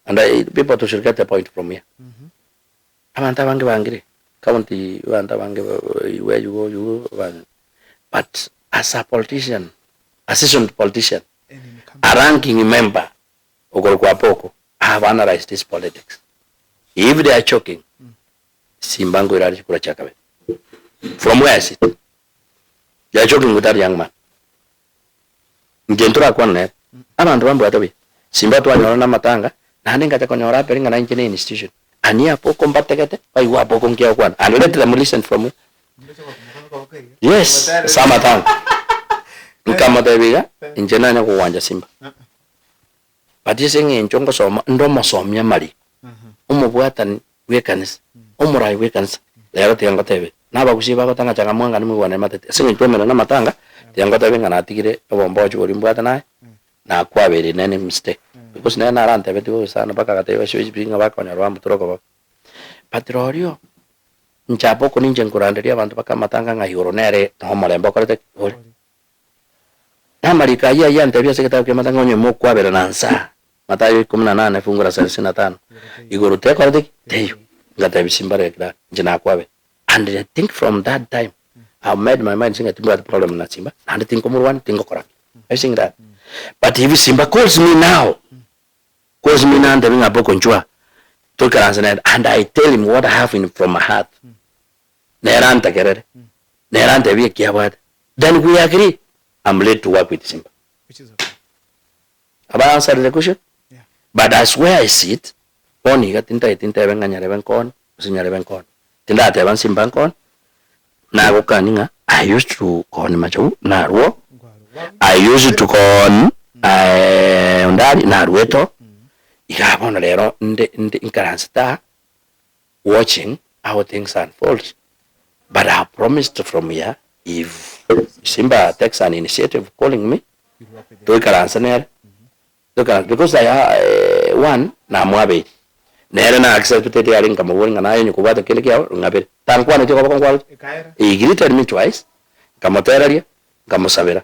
And I, people to should get a point from here. Abanto abange bangire county, abanto abange where you go, you go, but as a politician, a seasoned politician, a ranking member okorokwa Apoko, I have analyzed this politics. If they are choking, Simba nkoira are chikura chia kabere. From where I sit, they are joking with that young man. Inche ntorakwana nere, abanto bambwate buya, Simba twanyora namatanga, naende ngacha konyora apere ng'a nainche ne institution. Anie Apoko mbategete, baigwe Apoko nki agokwana, and let them listen from me. Yes, ase amatanga. Nkamotebia iga, inche nanya kogwancha Simba. But ase eng'encho ngosoma, inde omosomia amariko, omobwatani bw'ekanisa, omorai bw'ekanisa, rero tiga ngotebie, na abagusie bagotanga changa mwangane moigwane matete, ase eng'encho twamenyire namatanga, tiga ngotebie ng'a natigire obombochu boria mbwate naye, nakwabeire in any mistake, because nere narantebetie bobe sana mpaka agatebia basio ng'a bakonyora bamotura okoboko. But rorio, inche aba oko ninche nkoranderia abanto baka amatanga ng'a igoro nere nomorembe okorete ki? Ore. Na amariko ayio ayio antebia ase egetabu kia Mathayo ng'a onye mokwabera na nsaa, Mathayo ikomi na nane fungu la selasini na tano, igoro tekorete ki? Teiyo. Ngatebia simbare ekero inche nakwabera. And I think from that time, I have made my mind ng'a timbwati problem na Simba, naende tinkomorwania, tingokora ki. Are you seeing that? But if Simba calls me now, calls me now antebie ng'a Boko nchwa, toikaranse nere, and I tell him what I have in from my heart, nere antegerere, nere antebie eki abwate, then we agree, I'm ready to work with Simba. Which is okay. Have I answered the question? Yeah. But as where I sit, bono iga tintageti ntebe ng'a nyarebe nkone, gose nyarebe nkone. Tindateba Simba nkone, nagokani ng'a I used to con Machogu, narwo, I used to con Ondari, narwete oo, iga bono rero nde nde nkaransete aa, watching how things unfold but I have promised from here if Simba takes an initiative calling me toikaranse nere toikaranse because I uh, one namwabeire nere na accepted are nkamobori ng'a naye onye kobwata kende kiao ng'abere tankwaneti okoboko nkwareti he greeted me twice nkamoteraria nkamosabera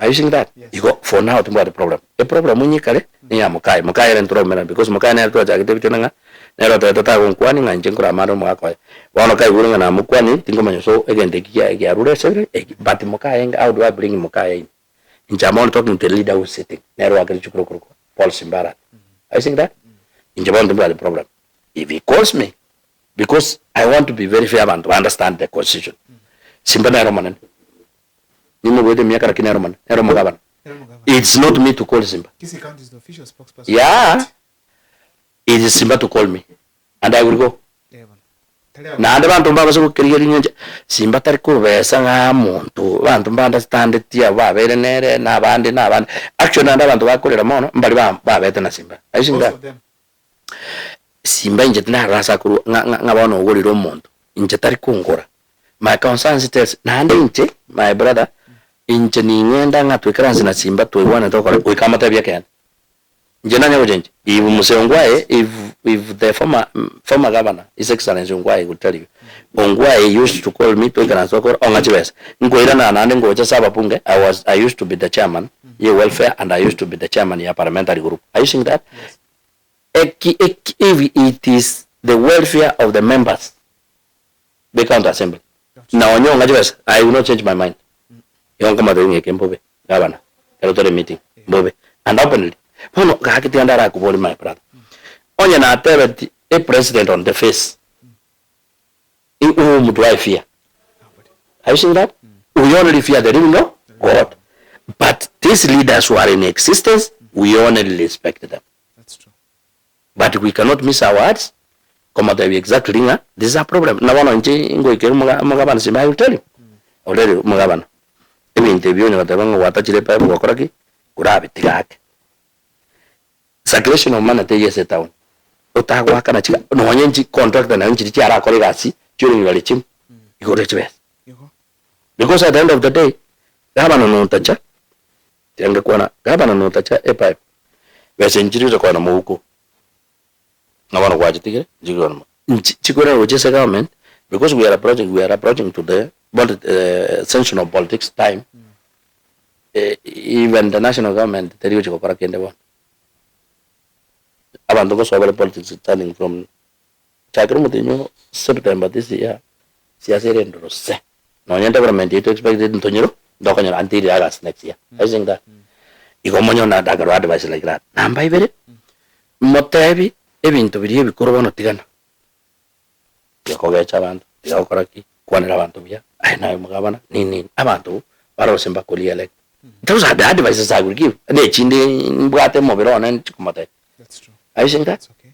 Are you seeing that? Yes. Igo for now timbwati problem. Eproblem onye ekare neya mokaye, mokaye ere ntoraumera because mokaye nere twachagete ebichwa ng'a nere otebete tagonkwani ng'a inche nkoramare omogaka oye. Bono kaigure ng'a namokwani tinkomanya so egento eki kia kiarure ase ere eki but mokaye enga how do I bring mokaye in? Inche am only talking to the leader who is sitting nere oakire chikura okorokwa Paul Simba Arati. Are you seeing that? Inche bono timbwati problem. If he calls me because I want to be very fair abanto ba understand the constitution. Simba nere omonene. Nimogoete emiaka lakini nere omonene, nere omogabana. It's not me to call Simba. Kisii County is the official spokesperson. Yeah, it is Simba to call me and I will go. Eh, bono. Tari abo. Naende banto mbabase gokerigeria ng'a Simba tari kobesa ng'a monto, abanto mba understandeti abwo babeire nere na abande na abande. Actually naende abanto bakorera mono mbari ba babete na Simba. Are you seeing Most that? of them. Simba inche tindarora ase akorwa ng'a ng'a ng'a bono ogorire omonto, inche tari kongora. My concerns tells naende inche my brother, inche ning'enda ng'a toikaranse na Simba toigwane tokore goika amotebie ekeene. Inche nanye gochenchia, if Mzee Ongwae if if the former former governor his excellency Ongwae could tell you, Ongwae used to call me toikaranse tokore ong'a chibesa, nkoirana naende ngocha ase ababunge, I was I used to be the chairman ye welfare and I used to be the chairman ya parliamentary group, are you seeing that? Yes. Eki eki if it is the welfare of the members be county assembly na onye ong'a chibesa I will not change my mind igo nkomotebia ng'a eke mbobe gavana ekero tore meeting mbobe and openly bono gaki tiga ndarakoborie my brother onye natebeti a president on the face whom do I fear are you seeing that we only fear the living God but these leaders who are in existence we only respect them That's true. But we cannot miss our words komotebia exactly ng'a this is a problem. Na bono inche ngoikera omoga omogabana Simba I will tell you, I will tell you omogabana, ebinto ebi onye goteba ng'a gwatachire epipe gokora ki? Korabitiga ake. Circulation of money teiyo ase etown, otagoakana chiga nonye nchi contractor naye nchiria chiarakore egasi chioreng'igwa rechim igoro chibesa. Igo. Because at the end of the day, gavana notacha Tiga ngekwana, gavana notacha epipe, besa nchiri gocha koena mouko, ng'a bono gwachitigire, nchiri koena mouko. Nchi chikorera gochia ase government, because we are approaching, we are approaching to the sensational politics time, even the national government teri gochia gokora kende bono. Abanto ngosoa bare politics starting from chakera omotienyi o September this year, siasa ere endoro se. Nonye development yaito expected ntonyero, ntokonyora until August next year. Are you seeing that? Igo omonye na ndakarwa advice like that. Namba ibere, motebi ebinto biria ebikoro bono tigana. Tiga kogecha abanto, tiga gokora ki, kwanera abanto buya, aye naye omogabana, nini nini. Abanto barose mbako re-elect. Those are the advices I will give. Na echinde mbwate omobere one nchikomotebia. That's true. Are you seeing that? That's okay.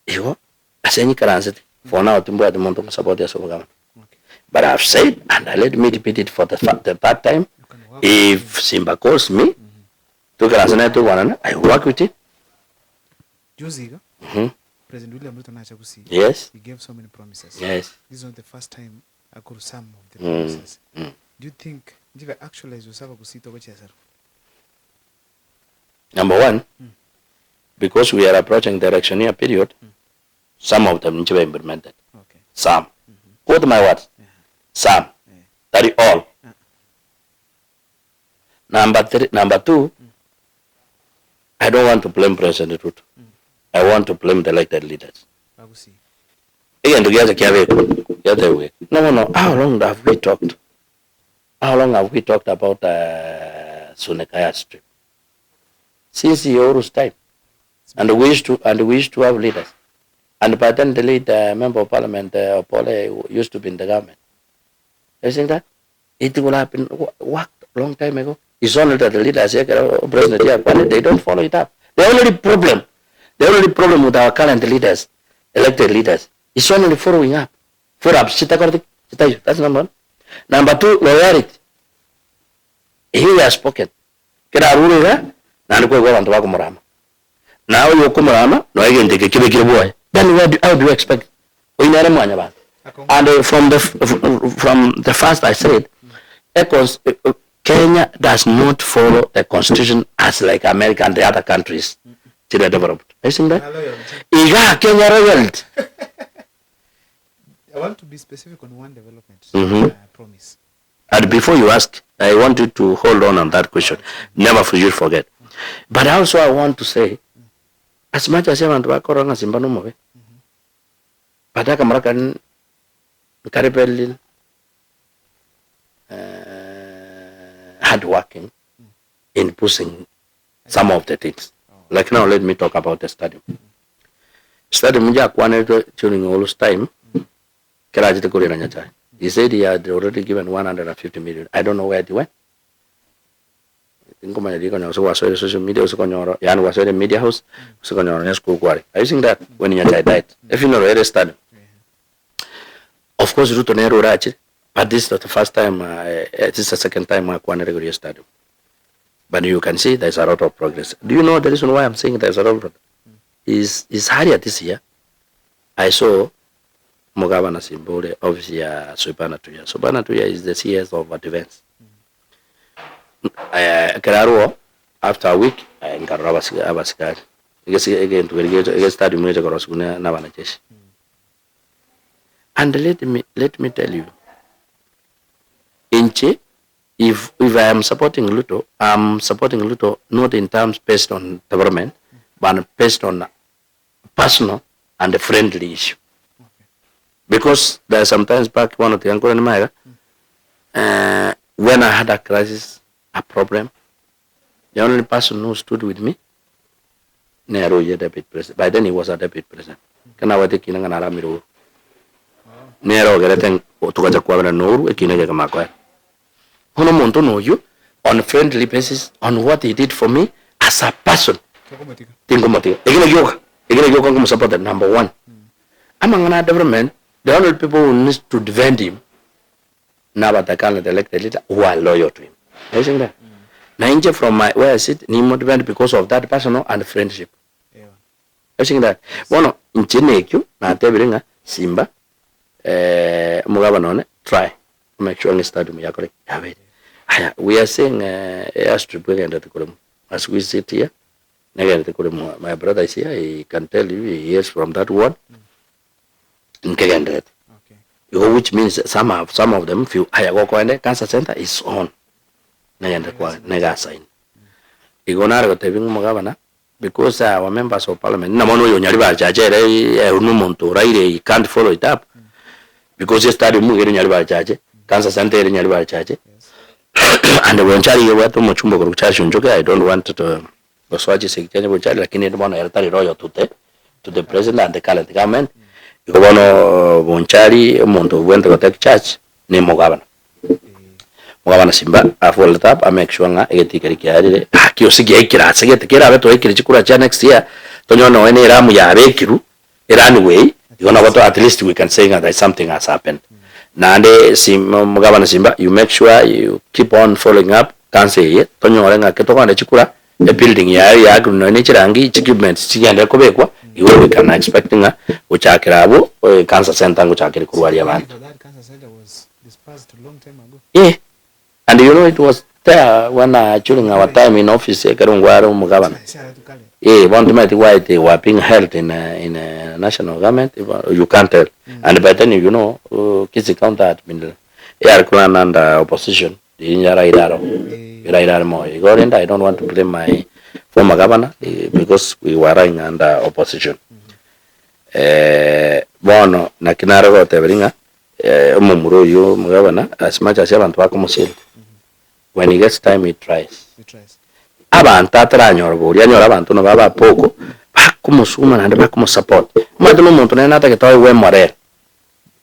Igo ase nyikaransete, for now timbwati monto ngosupport ase obogabana. Okay. But I have said and let me repeat it for the, the third time, You can work with him. if Simba calls me, toikaranse naye toigwanane, I will work with him. Juzi iga, Mhm. President William Ruto nacha Gusii. Yes. He gave so many promises. Yes. This is not the first time akorwa some of the promises. Do you think nchibe actualize gose abagusii togochiesera? Number one, because we are approaching the electioneer period, some of them nchibe implemented. Okay. Some. Quote my words. Some. Tari all. Number three, number two, I don't want to blame President Ruto. I want to blame the elected leaders. Bagusii. Egento giacha kiabekwa, giatebwa No, no, how long have we talked? How long have we talked about uh, Sunekaya Street? Since Uhuru's time. And we used to, and we used to have leaders. And by then the lead uh, member of parliament, uh, Opole, used to be in the government. You think that? It will have been worked long time ago. It's only that the leaders here, president here, they don't follow it up. The only problem, the only problem with our current leaders, elected leaders, is only following up. Follow up. That's number one. Number two, loyalty. He has spoken. Kera arure iga, naende kwegwa abanto bakomorama. Naye oyo okomorama, noe egento eke kebe kere bwoye. Then where do, how do you expect? Oyio nere mwanyabanto. And from the from the first I said, a cons Kenya does not follow the constitution as like America and the other countries chire developed. Are you seeing that? Iga Kenya royalty. I want to be specific on one development promise. And before you ask, I want you to hold on on that question. Never for you forget. But also I want to say, as much as abanto bakorora ng'a Simba nomobe, but akamura kari nkare very hardworking in pushing some of the things. Like now, let me talk about the stadium. Stadium njakwanetwe during all this time, kera achete korera Nyachae. He said he had already given 150 million. I don't know where it went. Tinkomanya riria konya gose gwasoire social media gose konyora yaani gwasoire media house gose konyora onye school kware. Are you seeing that? When Nyachae died. Efuneral ere stadium. Of course Ruto nere orache but this is not the first time uh, this is the second time akwanere igoro ya stadium. But you can see there's a lot of progress. Do you know the reason why I'm saying there's a lot of progress? Is is earlier this year I saw Omogabana Simba ore office ya Soibana Tuya. Soibana Tuya is the CS of defense. Eh, ekero arwo after a week eh, nkarora abasi abasikari egesi egento keria gecha egestadium gecha korosiwa na na abanajeshi. And let me let me tell you, inche if if I am supporting Ruto, I'm supporting Ruto not in terms based on development, but based on personal and friendly issue. Because there are sometimes back bono tiga nkorane magega, eh, when I had a crisis, a problem, the only person who stood with me nere oyio deputy president. By then he was a deputy president. Ekero nabwate ekina ng'a naramire Uhuru. Nere ogerete togacha kwabera na Uhuru ekina egekamanya koera. Bono omonto noyio on friendly basis on what he did for me as a person Tokomotiga. tinkomotiga. Eki nakio gioka, eki nakio gioka nkomosapota number one. Amang'ana a development, the only people who needs to defend him nabatakana the elected leader who are loyal to him. Are you seeing that? Na inche from my where I sit nimo defend because of that personal and friendship. Ewa. Are you seeing that? Bono inche nekio natebire ng'a Simba eh, omogabana one try make sure ng'a estadium yakore ki? Yabeire. Aya we are seeing eh, airstrip egenderete koremwa as we sit here negenderete koremwa my brother is here he can tell you he hears from that ward nkegenderete. Okay. Igo which means some of, some of them few aya gokoenda cancer center is on negenderete kwa negasaini. Igo nare gotebia ng'a omogabana. Because our members of parliament ng'a bono oyo Nyaribari Chache ere ere na omonto oraire he can't follow it up because estadium iga ere Nyaribari Chache, cancer centre ere Nyaribari Chache and Bonchari iga ebwate omochumba okorokwa Charles Onchoke I don't want to gosoa chisegi chiane Bonchari lakini rende bono ere tari loyal to the to the president and the current government igo bono Bonchari omonto obwenerete go take charge ne omogabana. Omogabana Simba a follow it up a make sure ng'a egetii keria kiarire gaki gose giaikire ase gete kerabe twaikire chikura chia next year tonyore nonye na eramu yabekirwe erunway igo nabo to at least we can say ng'a there is something has happened. Naende Sim omogabana Simba you make sure you keep on following up council eye tonyore ng'a ekero tokogenda chikura ebuilding yaye yaakirwe nonye ne chirangi chi equipments chigenderere kobekwa igo we can expect ng'a gochakera abwo cancer center ngochakere korwaria abanto. Eh, and you know it was there when during our time in office ekero ngware omogabana. Eh, bono timanyeti why they were being held in in national government, you can't tell. And by then you know Kisii County had been eyare korana under opposition, riria Raila aro, Raila are moyo. Igo rende I don't want to blame my former governor because we were running under opposition. Bono naki nare goteberia ng'a Omomura oyio omogabana as much as abanto bakomosenta, when he gets time he tries. Abanto ataranyora boria anyore abanto nabo abapoko bakomosuma naende bakomosupport. Omanyete na omonto nere natagete oegwe emorere.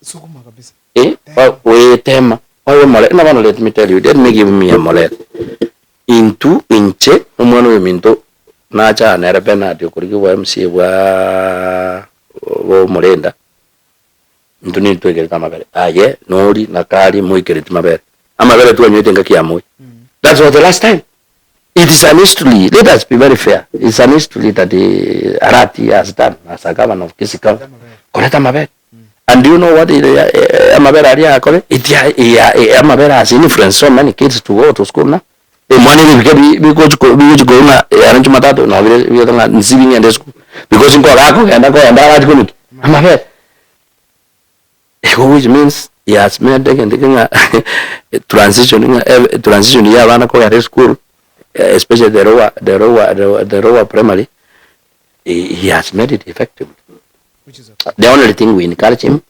Sukuma kabisa. Eh, goetema oegwe emorere. Buna bono let me tell you, let me give me emorere. Intwe inche omwana oyo ominto nacha nere Bernard okorigigwa MCA bwa bwa omorenda. Intwe nintwegerete amabere aye nori na Kari moikereti mabere. Amabere twanywete engaki ya Moi. That was the last time. It is an history, let us be very fair. It's an history that Arati has done as a governor of Kisii County. Koreta amabere. And do you know what amabere aria akore? It amabere has influenced so many kids to go to school now. Omwana ebibike bigochi bigochi korwa ng'a yare jumatatu nabo bire bigete ng'a nsibi ng'ende esukuru because nkoba akogenda kogenda arachi konywa ki? Amabere. Igo which means he has made egento eke ng'a transition ng'a transition ya abana kogenda esukuru especially the lower the lower the lower primary he has made it effective. Which is okay. The only thing we encourage him,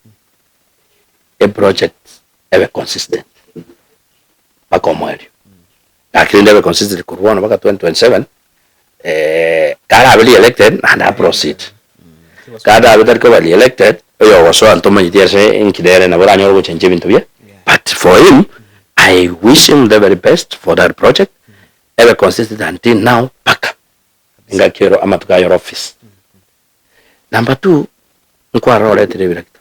eproject ebe consistent. Mpaka omoerio. Gaki rende abe consistent korwa bono mpaka 2027, karabe re-elected naende a proceed. Karabe tari koba re-elected, oyo ogosoa ntomanyeti ase inki nere nabo oranyore gochenchia ebinto bia, but for him, I wish him the very best for that project, ebe consistent until now mpaka engaki ero amatuko aye ore office. Number two, nkwarora oretire ebiragita.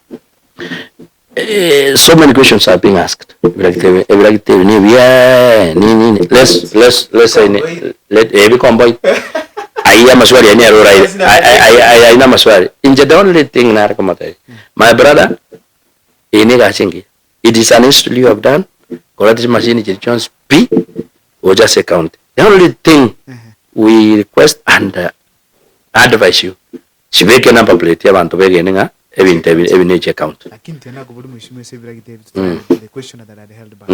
So many questions are being asked. Ebiragita ebi, ebiragita ebi nebiaaa nini nini. Let's, let's, let's say ni, let, eh, bikomboi. Ayio amaswali ayio nere oraire. Ayio na amaswali. Inche the only thing nare komotebia, my brother, eye ne egasi engiya. It is an history you have done, koreta chimashini chiria chionsi pi, gocha ase ecounty. The only thing we request and advise you, chibeke number plate y'abanto begene ng'a ebinto ebi ebi ne chi'ecounty. Lakini tena kobori mheshimiwa ase ebiragita ebi mm. the question that had held back.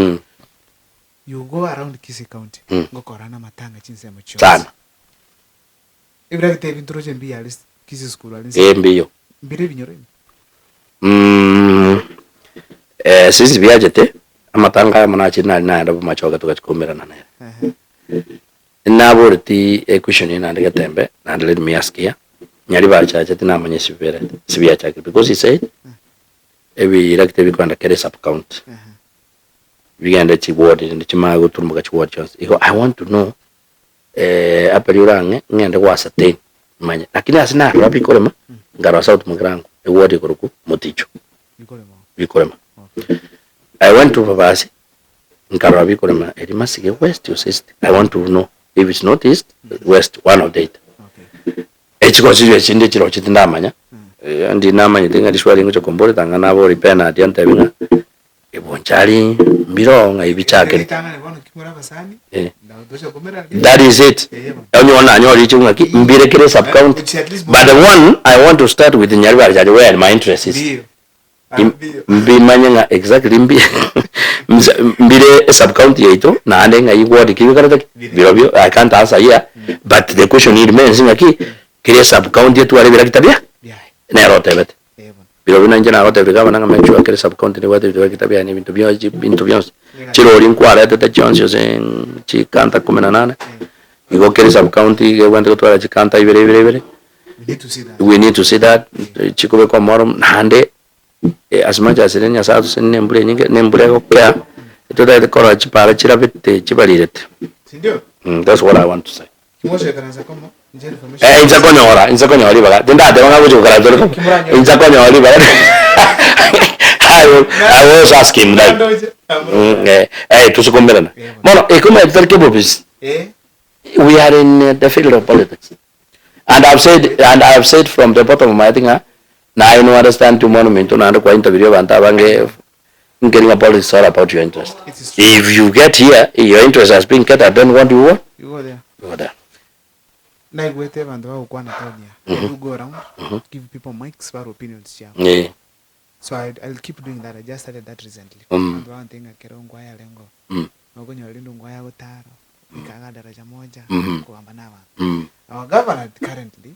You go around Kisii County mm. ngokora na matanga chinsemo chionsi. Sana. Ebiragita ebi ntoroche mbiya ari Kisii school ari Eh mbiyo. Mbire ebinyoro ebi. Eh, since biachete amatanga aya mono achire nari naenda bomachoge togachia koumerana nere. Naboreti equestion eye naende getembe naende let me ask here, nyari bachache tinamanya ase biberete ase biachakire because he said ebirector bikoenda kera esub county bigende chiward rende chimanye goturumboka chiward chionsi. Igo I want to know aperi ore ang'e ng'ende go ascertain manye lakini ase narora bikorema nkarora South Mugirango eward ekorokwa Moticho bikorema. I went to Babasi Nkarora bikorema eria Masige west gose east, I want to know if it's not east, west, one of the it. Echigochi chiria echinde chirochio tindamanya, ndi namanyete ng'a riswali ngocha komboria tanga nabori Bernard antebi ng'a ebonchari mbiroo ng'a ebichakire. Eh. That is it. Onye bono nanyore richibu ng'aki mbire kera esub county. But the one I want to start with Nyaribari Chache where my interest is. Mbimanye ng'a exactly mbi nse mbire esub county yaito naende ng'ai ward ki bikorete ki? Birobio I can't answer here but the question remains ng'aki kera esub county etware ebirakita bia nere otebete. Birobio nainche nagotebirie gavana ng'a make sure kera esub county nebwate ebirakita biaye na ebinto bionsi ebinto bionsi. Chirori nkwaretete chionsi ase chikanta kumi na nane, igo kera esub county iga ebwenerete gotwara chikanta ibere ibere ibere. We need to see that. We need to see that chikobekwa omoro naende as much as rende Nyasaye atosenie na embura enyinge, na embura egokea, totagete korora chipara chirabete chibarirete. Si ndio? That's what I want to say. Kimoshekeransa komo, inche information. Eh, inche konyora, inche konyora ribaga, tindateba ng'a gochia gokara tore komo, Kimoranyore. inche konyora ribaga I will, I will also ask him that. Nandoche. Eh, tosukumerana. Eh, bono. Bono, ekomanyete tari kebobisi, Eh, we are in the field of politics. And I've said, and I've said from the bottom of my heart ng'a naye no understand omwana ominto naende kwa interview abanto abange nkeri ng'a politics is all about your interest. It is true. If you get here, your interest has been catered, then what do you want? You go there. You go there. Naigwete abanto bagokwana town ya. I do go around, give people mics, bare opinions chiabo. Yeah. So I, I'll keep doing that. I just started that recently. Abanto bagoteba ng'a kero ngwaya rengo. Nokonyora rende ongwaya agotara, goika iga daraja moja, kogamba na abanto. Our governor currently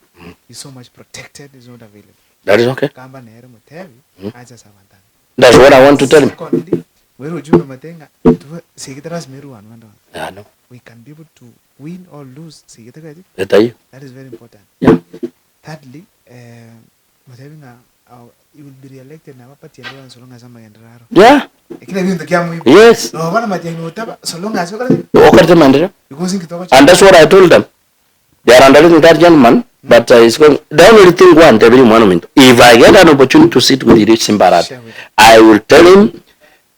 is so much protected, is not available. That is okay. Gamba nere motebi, ache ase abanto aba. That's what I want to tell him. Secondly, were ujumbe motebe ng'a intwe sigete lasima erwane bande bonsi. Yeah, no. We can be able to win or lose sigete gati. Etaiyo. That is very important. Yeah. Thirdly, eh, Motebi ng'a he will be re-elected na abapatie ende yonsi so long as amagenderero aro. Yeah. Eki nabio ebinto kiamoigwa. Yes. Noba na matiang'i otaba so long as okorete Okorete maendeleo. because inki togochora. And that's what I told them. They are underrating that gentleman, but he's going. The only thing one, David mwana ominto, if I get an opportunity to sit with Rich Simbarati, Share with him. I will tell him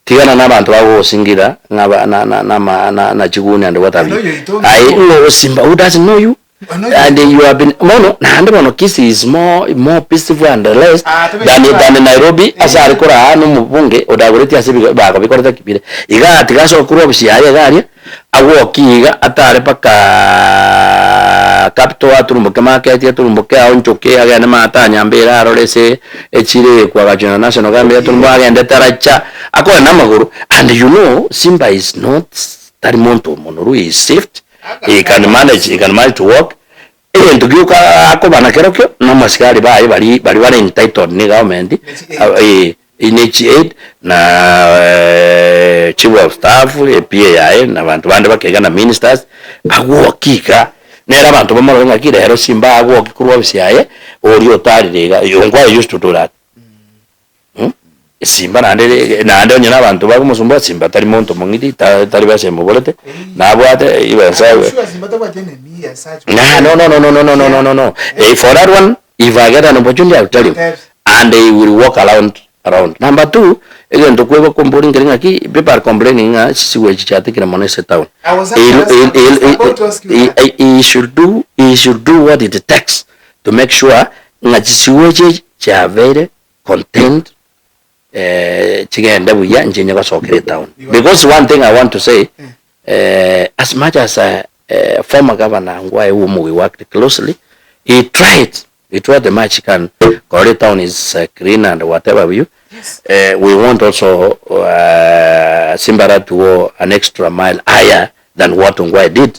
tigana n'abanto bagogosingira ng'a na na na na na na chiguni and what have I know you. you told me I before. know Simba who doesn't know you. I know you. And you have been mono naende bono Kisii is more more peaceful and less Ah, tobe than chibara. than Nairobi ase Eh. are koraa nomobunge odagoretie ase ebigo bakobikorete ki bire. Igaa tiga ase okorwa obisi yaye iga aria agwokie iga atare mpakaaa capital aturumboke market aturumboke aonchoke agende maate Nyambera arore ase echiro eye koagachwa na national government aturumboke agende taracha akore namagoro and you know Simba is not tari monto omonoru he is swift He can manage, he can manage to walk. Egento gioka akoba nakerokio na amasikari baye baria baria bare entitled ne government eh ne chi aid na chief of staff, PA yaye na abanto bande bakeiga na ministers, agwoke iga. Nere abanto bamorore ng'aki rero Simba agwoke korwa ofisi yaye, oria otarire iga, Ongwae used to do that. Simba naende naende onye na abanto bakomosumbua Simba tari monto omong'iti ta tari besa emoborete, nabwate ebesa I'm sure Simba tabwati enemy as such. Nah, no, no, no, no, no, no, no, no, no, no. Eh, for that one, if I get an opportunity, I'll tell him. And he will walk around, around. Number two, egento kweba kombori nkeri ng'aki, people are complaining ng'a chisigo echi chiatekire mono ase town. I was He, actually he, I was he, about to ask you he, that. he, he should do, he should do what it takes to make sure ng'a chisigo echi chiabeire contained chigende buya inche inye gosokera etown. Because one thing I want to say, as much as former governor Ngwae whom we worked closely, he tried, he tried the much he can korora etown is clean and whatever you, we want also Simbara to go an extra mile higher than what Ongwae did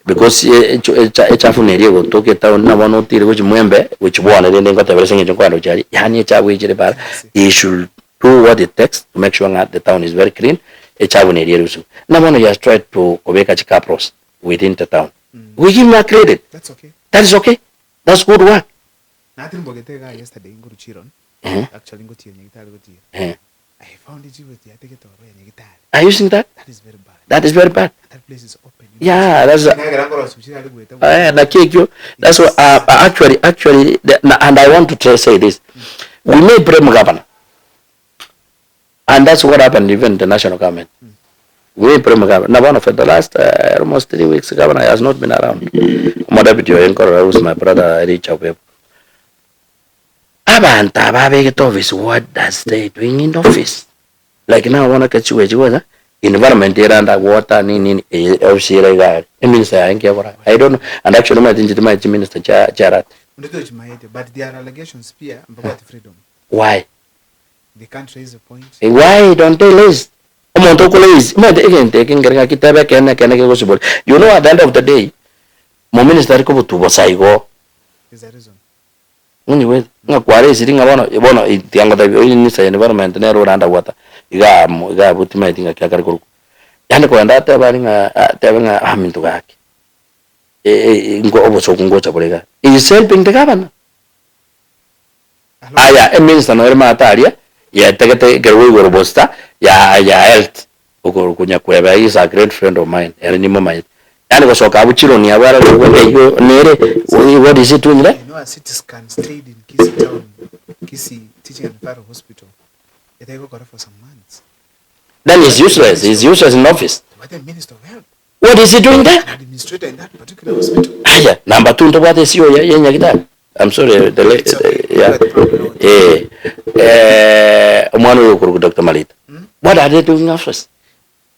because echafu neria egotoka etown na bono otire gochia mwembe gochia bwane rende ngotebera ase eng'encho nkoenda gochia aria yaani echafu echire bara he should do what it takes to make sure ng'a the town is very clean echafu neria ere gosibwa. Na bono he has tried to kobeka chicabros within the town we give him a credit That's okay. that is okay that's good work. Natirimbogete igaa yesterday ngoru chiron Ehe. actually ngotiyo nyagitari gotiyo Ehe. I found echibo chiatigete ororo ya nyagitari. Are you seeing that? That is very bad. That is very bad. And that place is open. You know. Yeah, that's a, Nagera ngoro suchira ari gweta. eh, naki ekio that's why, actually actually the, na, and I want to try say this. We may blame governor. And that's what happened even the national government. We may blame governor. Na bono for the last almost 3 weeks governor has not been around. Omodeputy oyo nkorora who's my brother Richard Webb. Abanto aba abegete office what does they doing in office? Like now bono ekero chigochi gocha environment ere under water nini nini eye office ere iga aria eminister yaye nki ekora I don't know and actually omanyete inche timanyeti chiminister chia chiarate. Onde tochimaete but there are allegations pia mbabwate freedom. Why? They can't raise a point. Why don't they raise? Omonto oko raise, omanyete egento eke nkere ng'aki teba ekeene ekeene kegosiboria. You know at the end of the day, mominister tari kobutua bosa igo. There's a reason. Ng'onyigwete? Ng'a kwaraisiri ng'a bono bono tiga ngotebi oyo minister environment nere orandabwata iga amo iga abwo timanyeti ng'aki akare korokwa. Yaani kogenda atebe aria ng'a atebe ng'a aminto gaki nko obosoku ngocha bore igaa. He is helping the governor. Aya eminister nore maate aria yetegete ekerogo igoro bosta ya ya health okorokwa Nyakweba he is a great friend of mine ere nimomanyete. Yaani gosoka abwo chironi abwo arore eywo nere what is he doing there? You know a CT scan stayed in Kisii town, Kisii Teaching and Referral Hospital, etari for some months. Then he's useless, he's useless in office. But the Minister of Health, What is he doing there? an administrator in that particular hospital. Aya, number two ntobwate esio ya ya nyagitari. I'm sorry, the, It's okay. the, yeah. You got the problem. Eh, eh, omwana oyo okorokwa Dr. Malita. What are they doing in office?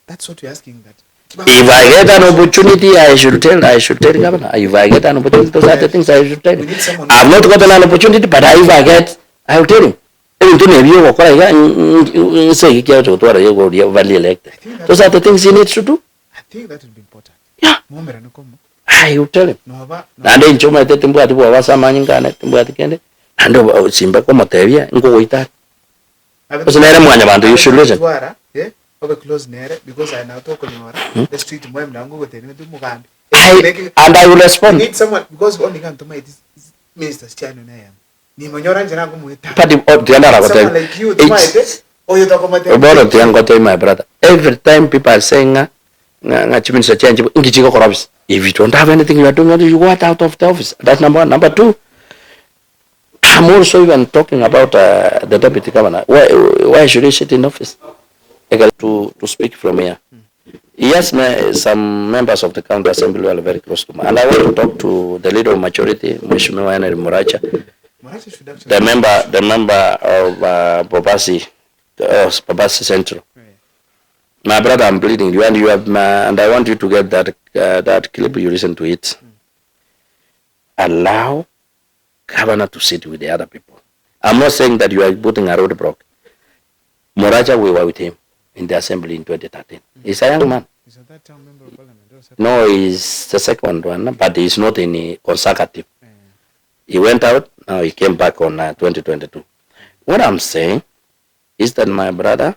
That's what we're asking that. If I get an opportunity, I should tell, I should tell governor. If I get an opportunity, those are the things I should tell We him. need someone- I've not gotten an opportunity, but if I get, I will tell him. Ebinto nebio ogokora iga, nse eki kiagocha gotwara iga oria value elected. Those are the things he needs to do. I think that would be important. Yeah. Muomerane komo. I will tell him. Noba. Naende inche omanyete timbwati bwoba ase amanyinga ane, timbwati kende, naende obo simba komotebia, nkogoita are. Gose nere mwanyabanto, you should listen. Twara, eh, obe close nere because I now tokonyora the street mwe mlango goteni ndi mugambi. I, and I will We respond. need someone because only kan tuma it is ministers chano na yam. Ni monyora njira ngumuita. But oh, tiga Someone like you ndaragotebi. tuma It's, ite oyo tokomate. bono tiga ngotebi my brother. Every time people are saying ng'a ng'a ng'a chiminister chianche inki chigokora office. If you don't have anything you are doing, you go out of the office. That's number one. Number two, I'm also even talking about the deputy governor. Why should he sit in office? To speak from here. Yes, some members of the county assembly are very close to me. And I want to talk to the leader of majority, Mheshimiwa Henry Muracha, Muracha should actually the member of Bobasi, Bobasi Central. Yeah. My brother, I'm pleading you, and you have, my, and I want you to get that clip. You listen to it. Allow governor to sit with the other people. I'm not saying that you are putting a roadblock. Muracha, we were with him in the assembly in 2013. He's a young man. Is at that time member of parliament or second? No, he's the second one, but he's not in a consecutive. Eh, He went out, now he came back on 2022. What I'm saying is that, my brother,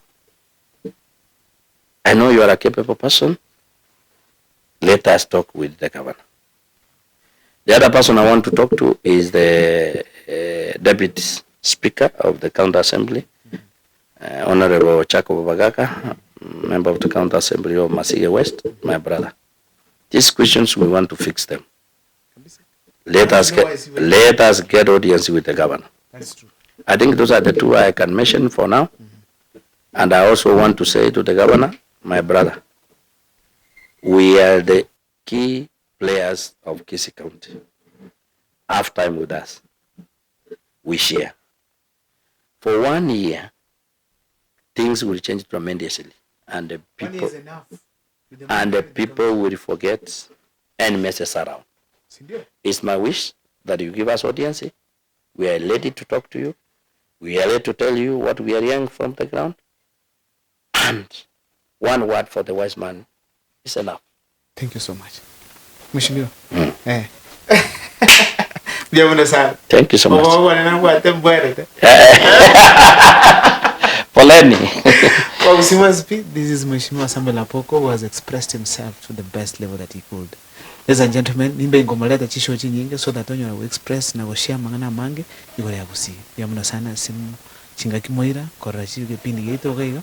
I know you are a capable person. Let us talk with the governor. The other person I want to talk to is the deputy speaker of the county assembly, Honorable Jacob Bagaka, member of the county assembly of Masige West, my brother. These questions, we want to fix them. kabisa. Let us get, let us get audience with the governor. That's true. I think those are the two I can mention for now. And I also want to say to the governor, my brother, we are the key players of Kisii County. Have time with us. We share. For 1 year, things will change tremendously. And the One year people, is enough. With the and money the that they people will forget and mess us around. Si ndio? It's my wish that you give us audience. We are ready to talk to you. We are ready to tell you what we are hearing from the ground. And one word for the wise man is enough. Thank you so much. Mheshimiwa. Eh. Mbuya sana. Thank you so much. Obwo nabwate mbwerete. Poleni. Well, Simon this is Mheshimiwa Samuel Apoko, who has expressed himself to the best level that he could. Ladies and gentlemen, nimbe ingomoleta chisho chinyinge so that onyola ku express na kushare mang'ana mange igoro ya Gusii. Mbuya mono sana simu chingaki moira korora chigepindi gieto iga iga.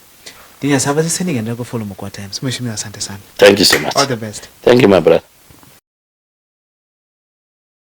Tinya saba siseni genda ku follow Mokwa Times. Mheshimiwa, asante sana. Thank you so much. All the best. Thank you, my brother.